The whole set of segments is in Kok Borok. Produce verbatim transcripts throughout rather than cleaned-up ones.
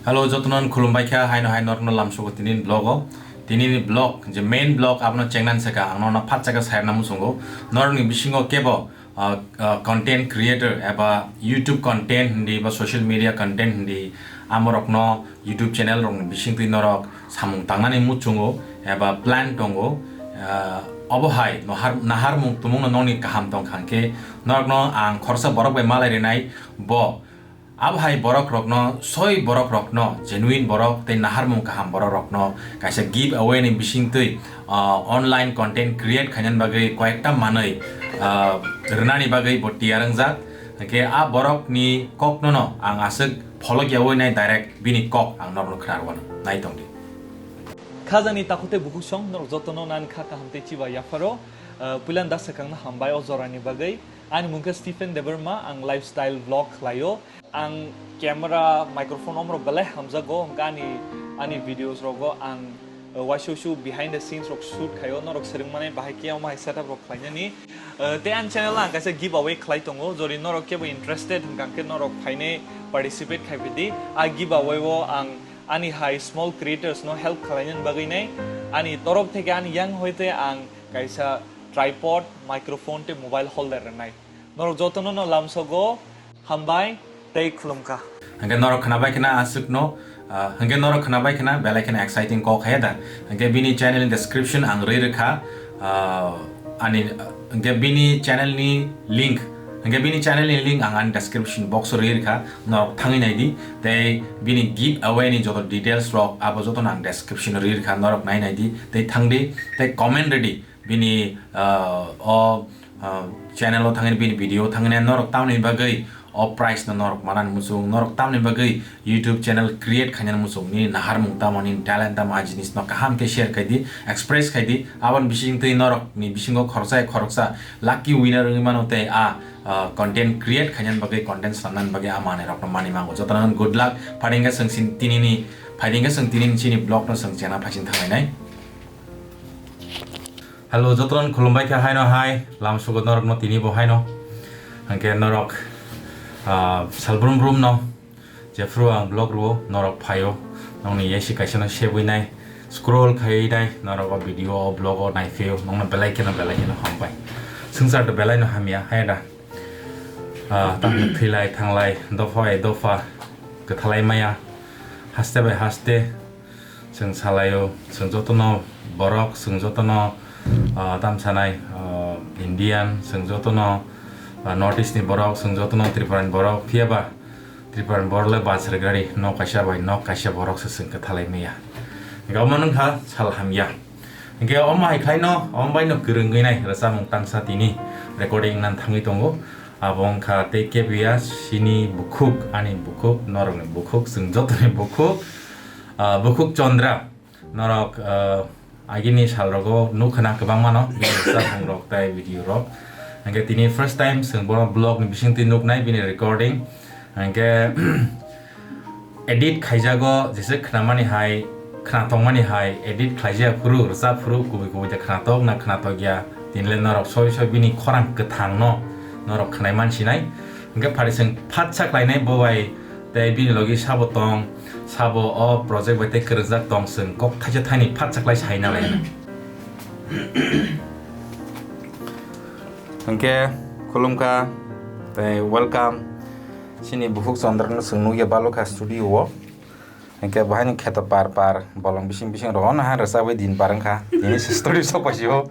Hello, jotono khulumbai kha, haino hai norokno lamsogo tini vlog o. Tini ni vlog, je main vlog, abono chengnan saka, ang norokno phat saka sayarna muchungo. Norokni bisingo kebo, ah, ah, content creator eba YouTube content hindi ba social media content hindi, amorokno YouTube channel rokni bisingtwi norok samung tangnani muchungo eba plan tongo. Ah, obo hai nohar-, naharmung tumungno nokni kaham tong kha hwnkhe norokno ang khoroksa borok bai malai rinai bo. Abo hai borok rokno, soi borok rokno, genuine borok tei naharmung kaham borok rokno kaisa give away ni bisingtwi, ah, online content create khainani bagwi koyekta manwi, ah, rwnani bagwi bo tiyar wngjak. Hwnkhe a borokni koknono ang aswk pholok yawi nai, direct bini kok ang norokno khna rwano. Nai tongdi. Khajani takhute bukhuk song norok jotono nan kha kaham tei chiba yapharo. Ah, puilan da swkangno hambai o jorani bagwi. Ani mung khe Stephen Debbarma, ang lifestyle vlog khlaio. Ang camera, microphone omrok belai hamjago, hwnkhe ani, ani videos rogo ang, uh, waisuk suk behind the scenes rok shoot khaio, norok swrwngmani bahai khe omo hai setup rok khlainani. Uh, tei ani channel o ang kaisa giveaway khlai tongo, jodi norok kebo interested hwnkha khe norok phainai participate khai phidi. A giveaway o ang ani hai small creators no help khlainani bagwi nai ani torof theke ani yang hoite ang kaisa tripod, microphone tei mobile holder rwnai. Norok jotono no lamsogo hambai tei khulumkha. Hwnkhe norok khnabai khna aswkno, ah, hwnkhe norok khnabai khna belai kheno exciting kok hai da. Hwnkhe bini channel ni description ang rwi rwkha, ah, ani, hwnkhe bini channel ni link, hwnkhe bini channel ni link ang ani description box o rwi rwkha, norok thangwi naidi. Tei bini giveaway ni joto details rok abo jotono ang description o rwi rwkha, norok nai naidi tei thangdi tei comment rwdi. Bini, ah, o, ah, channel o thangwi bini video thangwi norok tamni bagwi o prize no norok manani muchung, norok tamni bagwi YouTube channel create khainani muchung, nini naharmung tamo, nini talent tamo, a jinis no kaham khe share khai di, express khai di. Aboni bising twi norok ni bisingo khoroksa khoroksa lucky winner wngwi mano tei a, ah, content create khainani bagwi, content swnamnani bagwi a manwi rok no manwi mango. Jotono good luck. Phaidingkhe chwng sin-, tini ni, phaidingkhe chwng tini ni chini vlog no chwng chena phaisin thanglainai. Hello, jotono khulumbai kha haino hai, lamsogo norokno tini bo haino. Hwnkhe norok, ah, salbrum brum no, jephru ang vlog rwo, norok phaio, nokni yasi kaisa no sebwi nai, scroll khai nai, norok o video o vlog o nai phio, nokno belai kheno, belai kheno hambai. Swngchar to belai no hamya, hai da. Ah, tamo thwilai, thanglai, dopha bai dopha, kwthalai maya, haste bai haste, Chwng salaio, chwng jotono borok, chwng jotono, ah, tamsanai, ah, Indian, chwng jotono, ah, North East ni borok, chwng jotono Tripura ni borok, phiya ba Tripura ni borok le bus rwgari nok kaisa bai nok kaisa borok se chwng kwthalai maya. Hwnkhe omo wngkha sal hamya. Hwnkhe omo hai khlaino, omo bai no kwrwngwi nai rwchapmung tangsa tini recording nan thangwi tongo. Abo wngkha tei kebuya chini bukhuk, ani bukhuk, norokni bukhuk, chwng jotoni bukhuk. Ah, bukhuk Chandra, norok, ah, agini salrogo nukha na kwbangmano, bini rwchapmungrok tei video rok. Hwnkhe tini first time chwng bono vlog ni bisingtwi nuknai bini recording. Hwnkhe edit khaijago, jesa khnamani hai, khnatokmani hai, edit khlaijak phuru, rwchap phuru, kubui kubui de khnatok na khnatok ya. Tinle norok soi soi bini khorang kwthangno norok khnai mansinai. Hwnkhe phari chwng phatsa khlainai bo bai tei bini logi sabo tong, sabo o project bai tei kwrwngjak tong, chwng kok thaisa thaini phatsa khlai saina lai. Hwnkhe khulumkha tei welcome. Chini bukhuk Chandra no chwng nukya balokha studio o. Hwnkhe bahaino kheto par par bolong bising bising rogo no ha rwchapwi din par wngkha. Tini se story sok paisio.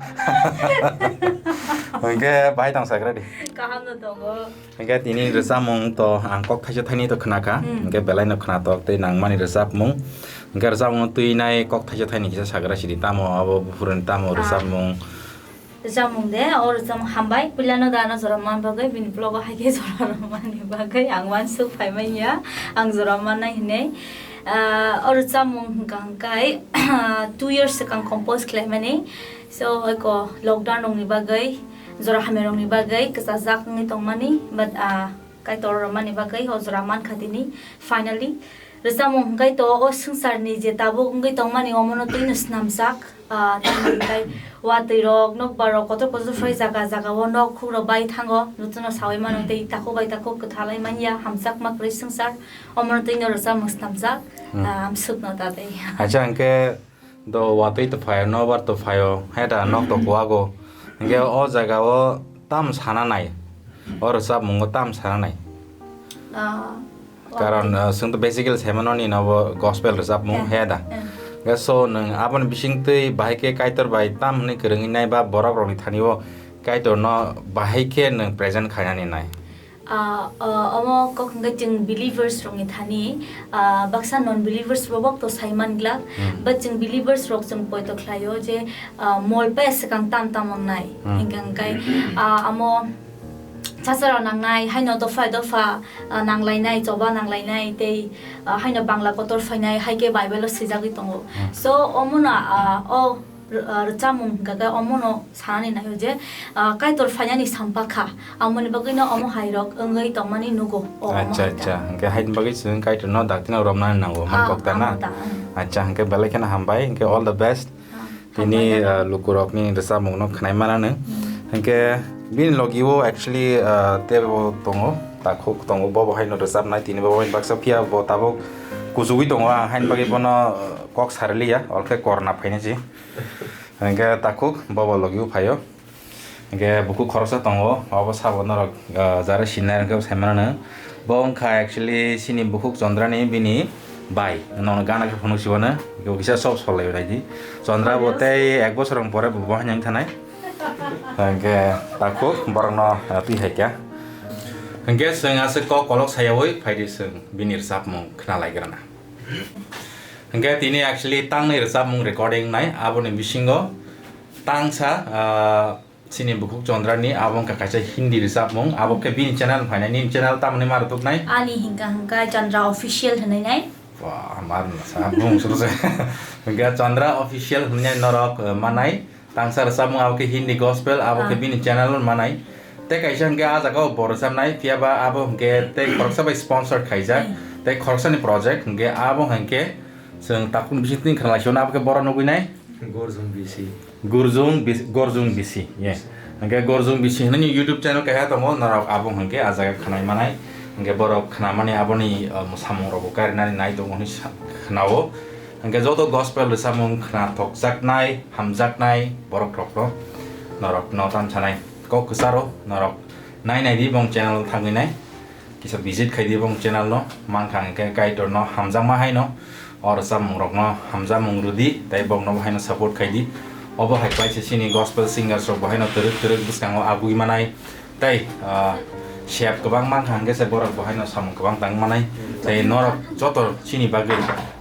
Hwnkhe bahai tong sagra di. Kaham no tongo. Hwnkhe tini rwchapmung to ang kok thaisa thaini to khnakha. Hmm. Hwnkhe belai no khnatok tei nangmani rwchapmung. Hwnkhe rwchapmung twi nai kok thaisa thaini kisa sagra sidi tamo abo buphuruni tamo Ah. rwchapmung. Rwchapmung de, o rwchapmung hambai. Puilano da ano jora man bagwi, bini vlog o hai khe jora rwmani bagwi ang uansuk phai manya, ang jora mannai hinwi. Ah, o rwchapmung hwnkha hwnkhe, two years swkang compose khlaimani. So, eko lockdown rokni bagwi, jora hamya rokni bagwi kwchajak wngwi tongmani, but, ah, Kaitor rwmani bagwi o jora mankha tini, finally. Rwchapmung hwnkhe to o swngcharni je tabuk wngwi tongmani omono twino snamjak, ah, tamni hwnkhe watwi rok, nokbar rok kotor kotor phai jaga jaga o nok khuk rok bai thango, jotono sawi mano tei takhuk bai takhuk kwthalai manya, hamjakma kwrwi swngchar, omono twino rwchapmung snamjak, Hmm. ah, amsukno ta tei. Acha hwnkhe do watwi to phaio, nokbar to phaio, heta nok to kuago. Hwnkhe o jaga o tam sana nai, o rwchapmungo tam sana nai. Ah, Karon, watwi. Ah, chwng to basically sai mano nini obo gospel rwchapmung, Eh, he da? eh. Hwnkhe so nwng aboni bisingtwi bahai khe Kaitor bai tam hwnwi kwrwngwi nai ba borok rokni thani o Kaitor no bahai khe nwng present khainani nai? Ah, ah, omo kok hwnkhe chwng believers rokni thani, ah, baksa non believers rok to sai man glak, Hmm. but chwng believers rok chwng poito khlaio je, ah, mol pai swkang tam tam wngnai. Hmm. Hwnkhe hwnkhe, ah, amo Chachara nangnai, haino dopha dopha, ah, nanglainai, choba nanglainai, tei, ah, haino Bangla kotor phainai, hai khe Bible o swijagwi tongo. Hmm. So, omono, ah, o, ah, rwchapmung hwnkha khe omono sanani naio je, ah, Kaitor phainani sampakha, amoni bagwino omo hai rok wngwi tongmani nugo. O, omo Acha, hai ta. acha. Hwnkhe haini bagwi chwng Kaitorno dakti no romnani nango, Ah, mankok ta na? amo ta, hmm. Acha, hwnkhe belai kheno hambai, hwnkhe all the best. Ah, Tini, hambai. Ah, lukurokni rwchapmungno khwnai mananw. Hmm. Hwnkhe bini logi o actually, ah, teibo tongo, takhuk tongo, bobo haino rwchapnai, tini bobo haino baksa phiya bo tabuk kuchugwi tongo, ang haini bagwi bono, ah, kok sariliya, olkhe korna phainai se. Hwnkhe takhuk bobo logi o phaio. Hwnkhe bukhuk khoroksa tongo, obo sabo norok, ah, jara sinai hwnkhe sai mananw. Bo wngkha actually chini bukhuk Chondrani bini bai, nono gana khe phunuk sibano, bo kisa sob solai bai di. Chondra bo Yes. tei ek bosor wng pore bo bohai wng thanai. Hwnkhe takhuk borokno, ah, twi hai kha. Hwnkhe chwng aswk kok kolok sayaui phai di chwng bini rwchapmung khna lai grana. Hwnkhe tini actually tangnwi rwchapmung recording nai, aboni bisingo tangsa, ah, Chini bukhuk Chondrani abo wngkha kaisa Hindi rwchapmung, abo khe bini channel phainai, nini channel tamoni ma rwtuknai? Ani hwnkha hwnkha Chandra Official hwnwi nai. Ba, mar na sa, bung suru se. Hwnkha Chandra Official hwnwi nai norok, eh, manai. Tangsa rwchapmung abo khe Hindi gospel, abo khe Ah. bini channel manai. Tei kaisa hwnkhe ah jaga o bo rwchapnai, phiya ba abo hwnkhe tei khoroksa bai sponsor khaijak, Hmm. tei khoroksani project hwnkhe abo hwnkhe chwng takhuk bising tini khna lai sio, abo khe borok nugwi nai. Gorjung bisi. Gorjung bis-, Gorjung bisi, ye. Hwnkhe Gorjung bisi hwnwi YouTube channel kaisa tongo, norok abo hwnkhe ah jaga khwnai manai. Hwnkhe borok khwnamani aboni, uh, mwsamung rokbo karinani nai tongo hwnwi sa-, khwnao. Hwnkhe joto gospel rwchapmung khna thokjaknai, hamjaknai borok rokno norokno tamsanai. Kok kwcharo norok nai nai di bong channel thangwi nai. Kisa visit khai di bong channel no, mankha hwnkhe Kaitor no hamjakma haino, o rwchapmung rok no hamjakmung rwdi, tei bong no bo haino support khai di. Obo hai kaisa chini gospel singers rok bo haino twrwk twrwk bwskango agui manai, tei, ah, sep kwbang mankha hwnkhe se borok bo haino samung kwbang tang manai, tei norok joto chini bagwi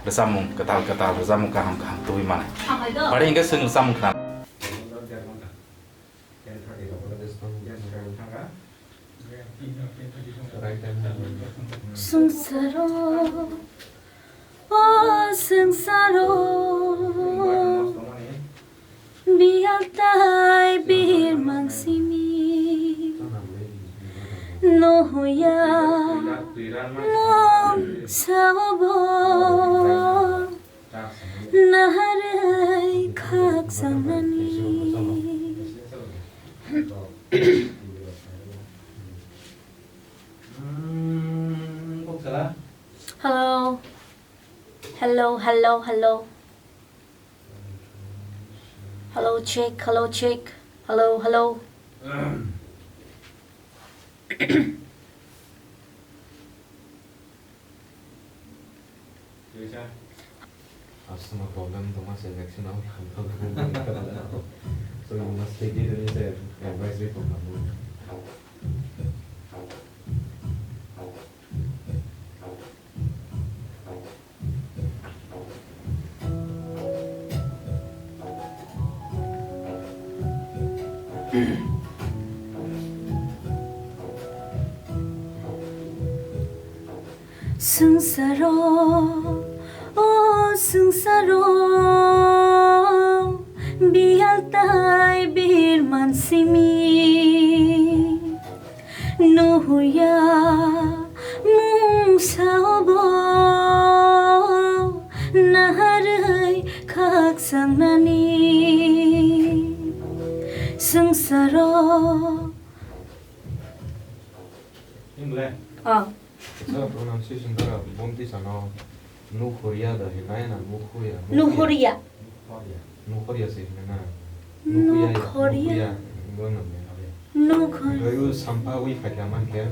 rwchapmung kwtal kwtal, rwchapmung kaham kaham tubui manai. Pari hwnkhe chwng rwchapmung khna. Swngcharo, o swngcharo, biyal tai birman simi. Nohoya mung sao bo. Naharwi khakchangmani. Hello. Hello, hello, hello. Hello, check, hello, check. Hello, hello. Asthma problem tongma se vaccine no. So you must take it as a advisory program. Swngcharo, o swngcharo, biyal tai birman simi. Nuhuya mungsa obo. Sangnani swngsaro. English. Ah. Sa pronunciation dara bomti sano. Nuhoria da hinai na nuhoria. Nuhoria. Nuhoria se hinai na. Nuhoria ya, nuhoria. Nuhoria. Nuhoria. Nukhor. Oyo sampha wi phaikha mankhe.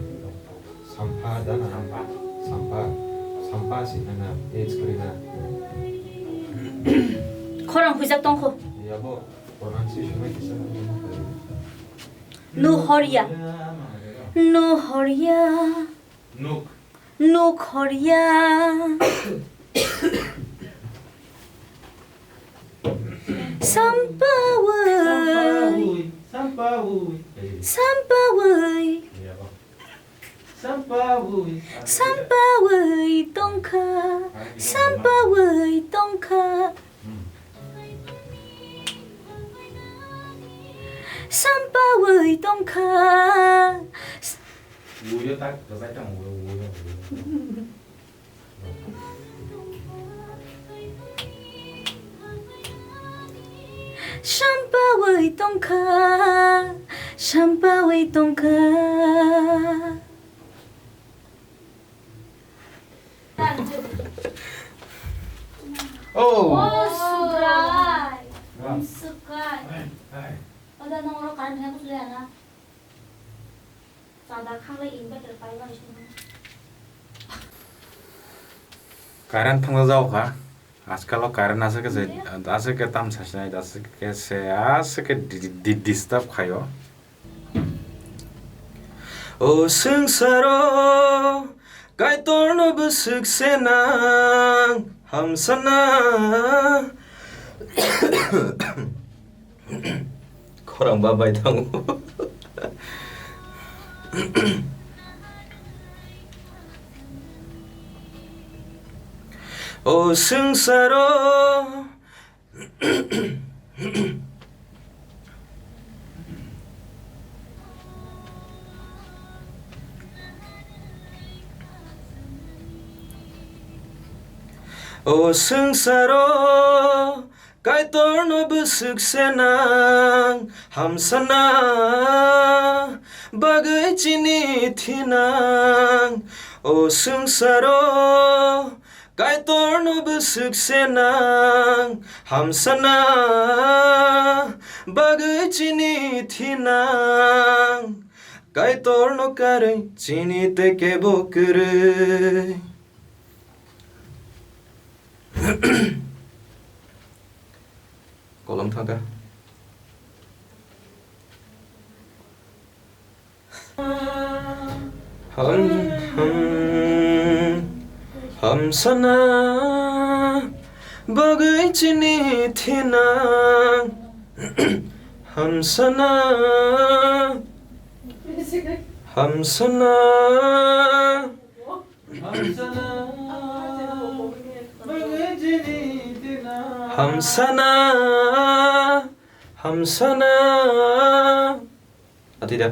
Sampha da na? Sampha. Sampha. Sampha se hinai na. H kwrwi na. Khorang huijak tongkho. Yabo pronunciation bai kisa. Nuhoria. Nuhoria. Nuk. Nuhoria. Sampawi. Sampawi. Sampawi. Sampawi. Sampawi tongkha. Sampawi tongkha. Sampawi tongkha. Wuyo tak kwchai tong, wuyo, wuyo, wuyo. Sampawi tongkha, sampawi tongkha. Oh. Oh, Subrai. Wah. Subrai. Hai, hai. Oda nong oro current hai kusle ana. Chada khanglai inverter pai ba isini. Current thangla jao kha. Ajkal o current aswk khe se, aswk khe tam sasinai, aswk khe se, aswk khe di-, di-, disturb khaio. O swngsaro Kaitorno bwswk se nang hamsana. Khorang ba bai thango. O swngsaro. O swngsaro Kaitorno bwswk se nang hamsana bagwi chini thinang. O swngsaro Kaitorno bwswk se nang hamsana bagwi chini thinang. Kaitorno karwi chini tei kebo kwrwi. Kolom thangkha. Ham, ham, hamsana bagwi chini thinang. Hamsana, hamsana. Hamsana, hamsana. Ati da.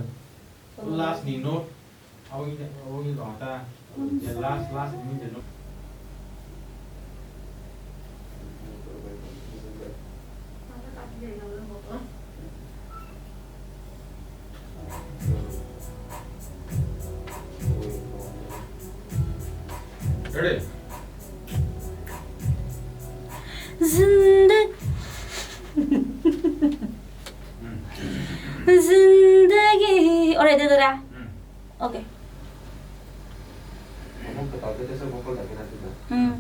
Last ni note. Awang ni, awang ni dong ta. The last, last ni the note. Ready? Zindagi. Zindagi. Ore, de, de, ra. Hmm. Okay. Hmm.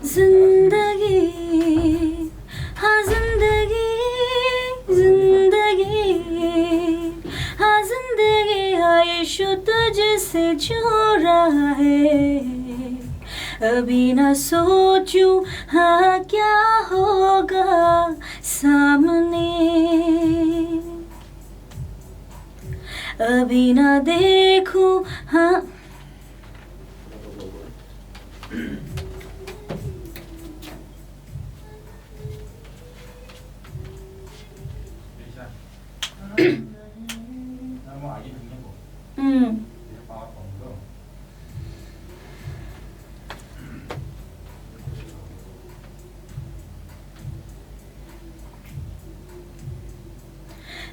Zindagi, ha zindagi, zindagi, ha zindagi, ha ye shu tujhse jo raha hai. Abhi na sochun ha kya hoga samne. Abhi na dekhun ha.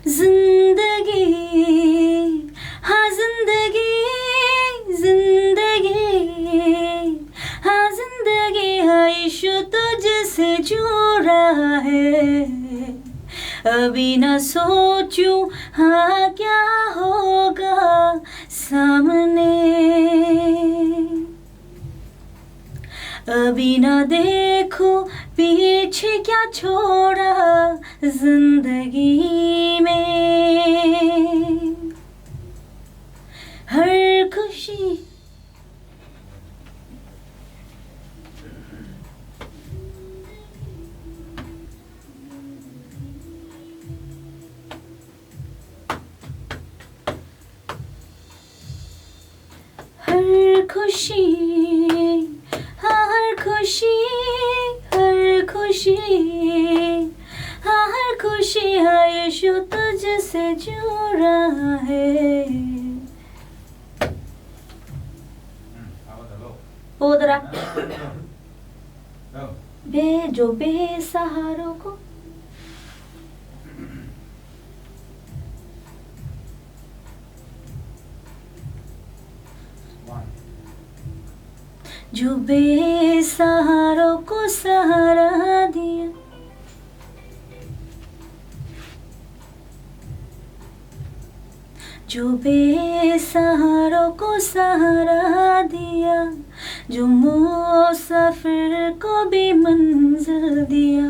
जिंदगी, हाँ जिंदगी, जिंदगी, हाँ जिंदगी, हाँ यीशु तुझसे जुड़ा है। अभी ना सोचूं, हाँ क्या होगा सामने। अभी ना देखो पीछे क्या छोड़ा जिंदगी में। हर खुशी हर खुशी, हाँ हर खुशी, हर खुशी, हाँ हर खुशी, हाँ यीशु तुझसे जुड़ा है। Podra. Be, jo be saharo ko. जो बेसहारों को सहारा दिया, जो बेसहारों को सहारा दिया, जो मुसाफिर को भी मंजिल दिया,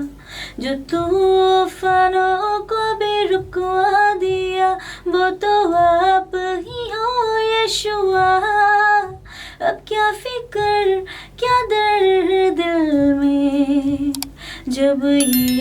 जो तूफानों को भी रुकवा दिया, वो तो आप ही हो यीशुआ। अब क्या फिक्र, क्या दर्द दिल में, जब ये